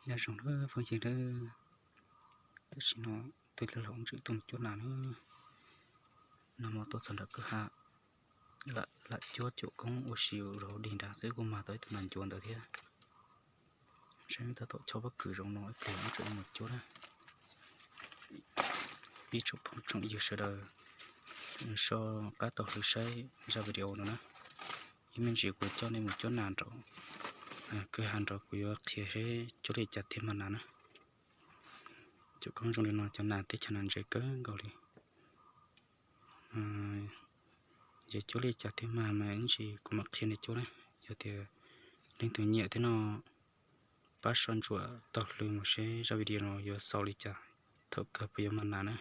Nyob zoo na phooj ywg na, tam sim no twb lig los tswm tuaj mus cuab nas na. Nag hmo tuaj txog nram kwj ha, lam cuab cuam koob ua si rau hauv dig nrad xwb kuj mag tau ib tug nas ncuav ntawd thiab. Saib tab tom chob pob kws zoo no ib pliag wb tseem mus cuab na. Peb tsoom phooj tsoom ywg sawv daws soj qab taug lw saib zaj video no na. Ib me ntsis kuv coj nej mus cuab nas nraum kwj ha nraud, kuv yuav qhia seb cuab li cas thiaj mag nas na. Cuam koob zoo li no cov nas teb chaws no ntse kawg nkaus li. Yog cuab li cas thiaj mag mas ib ntsis kuv mam qhia nej cuab na. Yog tias leej twg nyiam thiab no pab soj ntsuam taug lw mus seb zaj video no yuav xaus li cas, thaum kawg puas yuav mag nas na.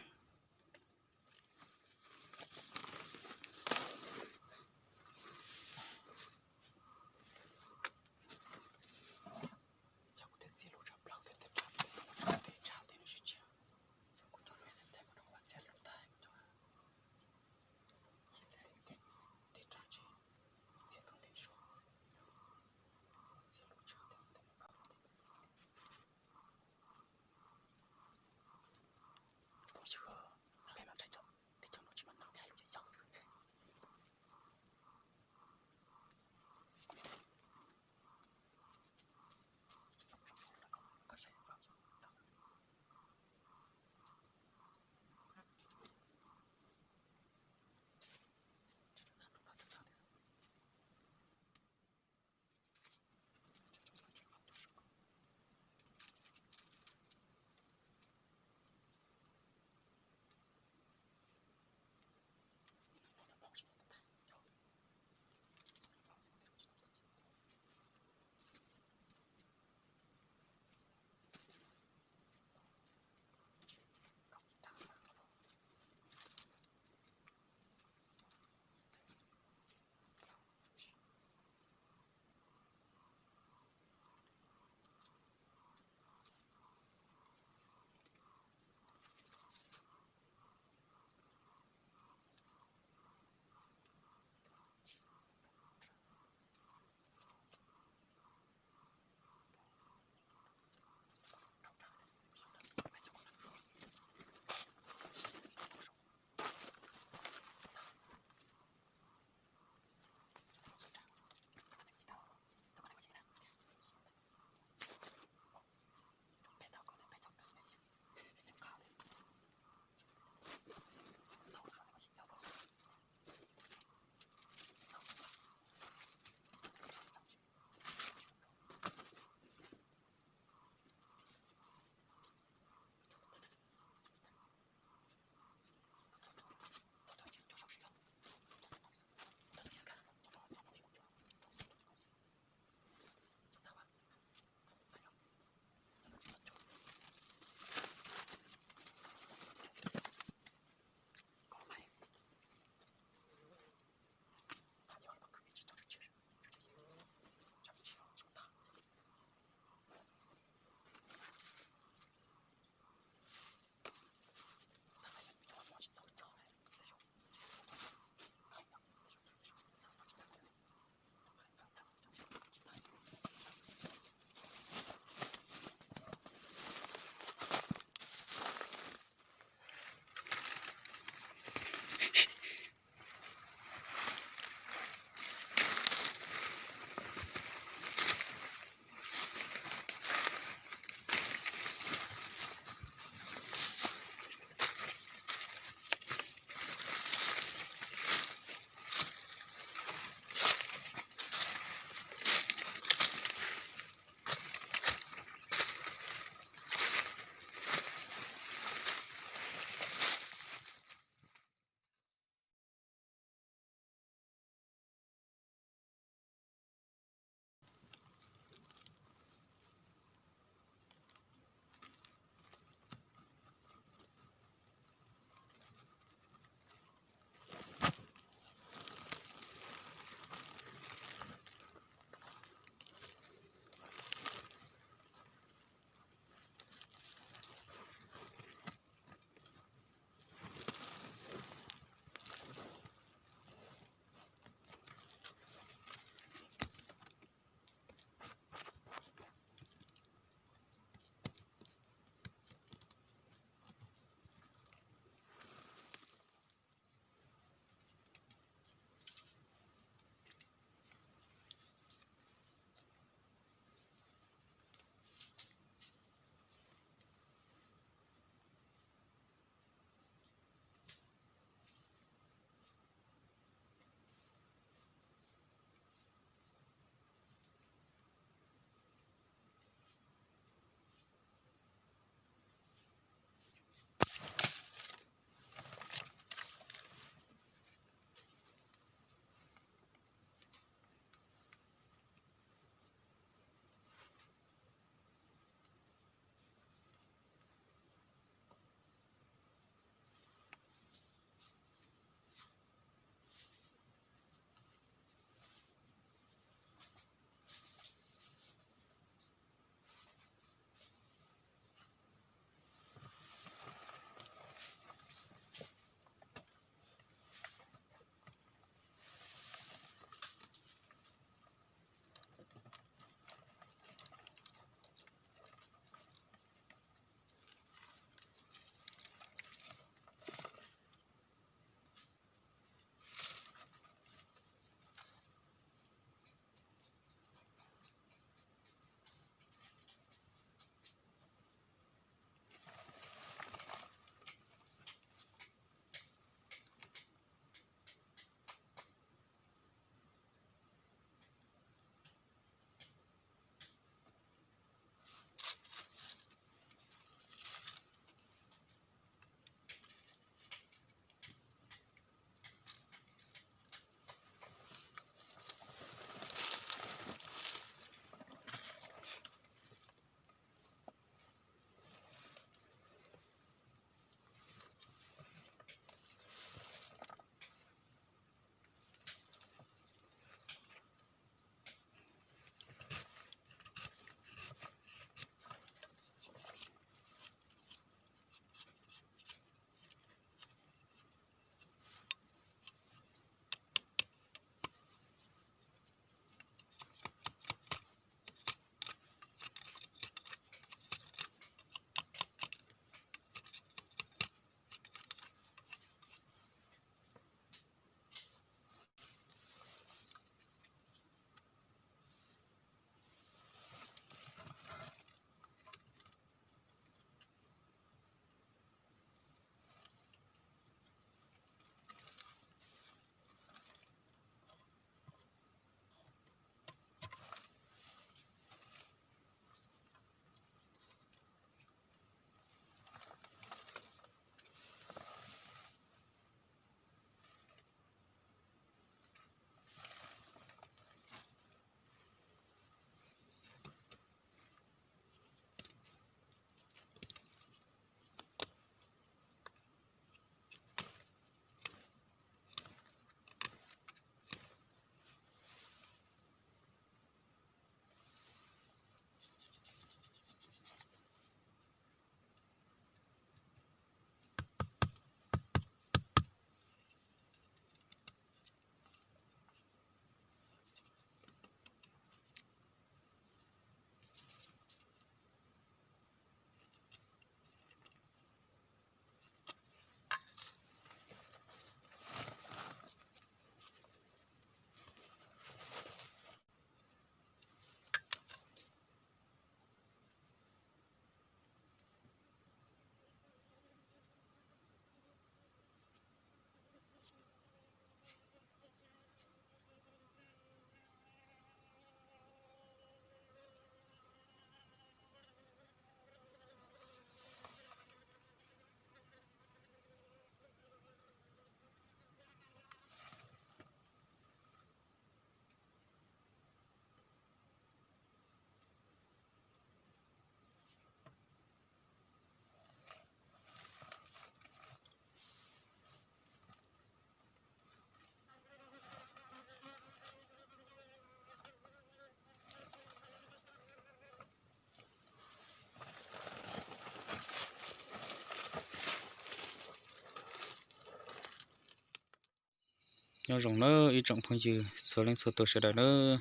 Nyob zoo nawb ib tsoom phooj ywg txhua leej txhua tus sawv daws nawb.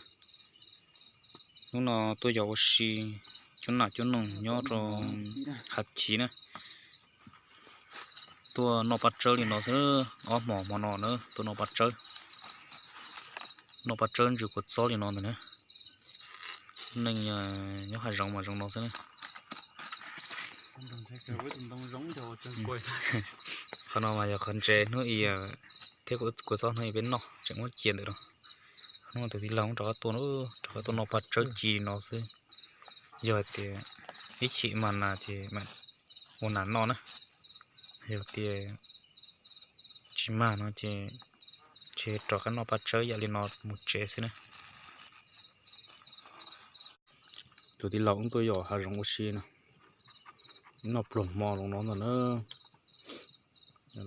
Hnub no tuaj yos ua si cuab nam cuab noog nyob rau Hav Chiv na. Tuaj noj paj tsawb li no xwb, ob hmo hmo no na tuaj noj paj tsawb. Noj paj tsawb ntsws kua txob li no ntag na. Neej nyob hav zoov mas zoo no xwb na. Qhov no mas yog qhov ntses hnub i thiab kua txob hnub i peb noj tseem muab cia ntawm no. Hnub tus tij laug rov qab tuaj, rov qab tuaj noj paj tsawb ci li no xwb. Yog hais tias ib chim mag nas ces mam ua nas noj na. Yog tias tsis mag no ces tsis rov qab noj paj tsawb yam li no mus tsev xwb na. Tus tij laug wb tuaj yos hav zoov ua si no, noj pluag hmo zoo no ntag na.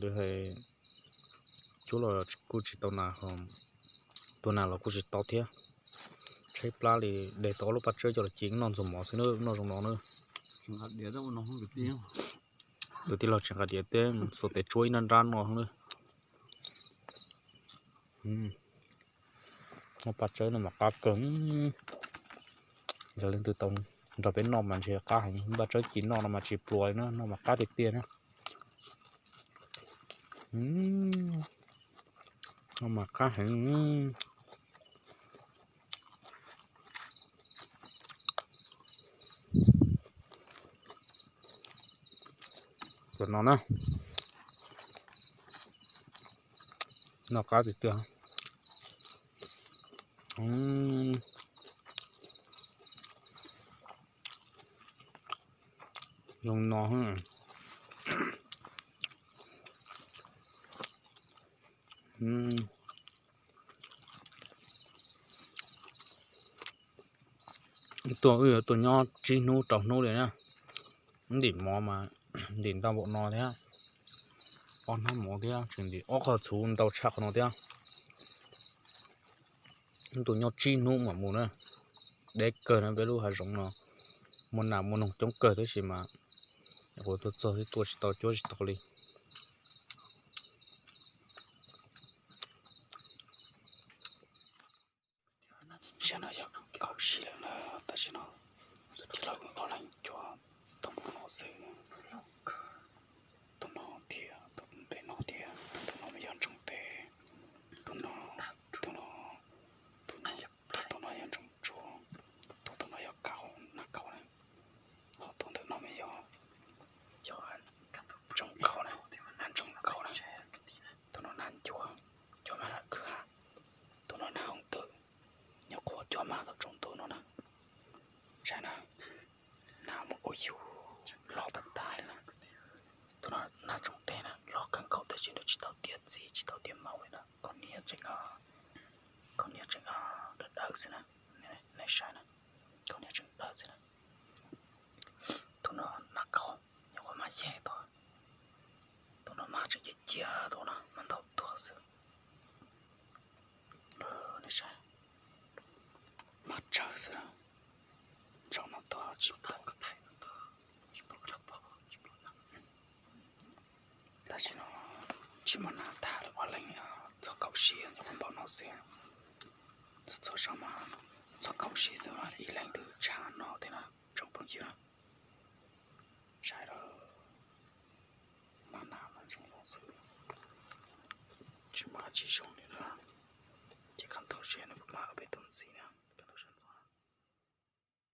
Li hais cuab los kuj tsis tau nas, tua nas los kuj tsis tau thiab. Tshaib plab li, de tau ob lub paj tsawb coj los ci noj ntxuag mov xwb na, noj zoo no na. Tus tij laug tsis nqa diav thiab, xuas tes tsuab ib nrab nrab no na. Noj paj tsawb no mas qab kawg. Yog leej twg tau nrog peb noj mas ntshe qab heev, paj tsawb ci noj no mas tsis pluas li na, noj mas qab tiag tiag na. Noj mas qab heev. Cov no na, noj qab tiag tiag. Zoo no. Tuaj wb yuav tuaj nyob tsib hnub rau hnub li na. Ntim mov mas ntim ntau npaum no thiab, ob hnab mov thiab, tseem ntim ob qho txhuv ntau tshaj qhov no thiab. Wb tuaj nyob tsib hnub mam mus na. Deb kawg na, peb lub hav zoov no muaj nas muaj noog coob kawg tab sis mas kuv tuaj txog twb tua tsis tau cuab tsis tau li. Tam sim no yog kaum sib lawm na, tam sim no tus tij laug ob leeg cuab tau mus no xwb. Tus no thiab tus ntawm no thiab, tus ntawm no mas yog ntsoog teb, tus no, tus no, tus no yog ntsoog tsuag, tus ntawm no yog kaub, nab kaub na, ho tus ntawm no mas yog ntsoog kaub na, nab ntsoog kaub na, tus no nab ncuav, cuab mag lawm kwj ha, tus no nab hooj twm, nyuam qhuav cuab mag tau tsaus ntuj no na. Saib na, nab mus ua yus loj tag tag li na. Tus no nab ntsoog teb na, loj kawg nkaus tab sis nws tsis tau tiav txiv tsis tau tiav maum li na, kaus hniav tseem, kaus hniav tseem dawb dawb xwb na. Nej saib na, kaus hniav tseem dawb xwb na. Tus no nab kaub, nyuam qhuav mag yeg tau. Tus no mag tseem cia cia tus no, mag ntau tuag xwb. Nej saib, mag tsawg xwb na. Tsaus no tuag tsis pom. Tam sim no tsis muaj nas tag lawm, ob leeg txog kaum sib nyuam qhuav npaum no xwb. Txog txog zaum mas txog kaum sib xwb, ib leeg twb tshaj no thiab na tsoom phooj ywg na. Saib lawm, mag nas mas zoo no xwb, tsis mag tsis zoo li na. Ces koj ntaus siab nws puas mag peb tus ntxiv na.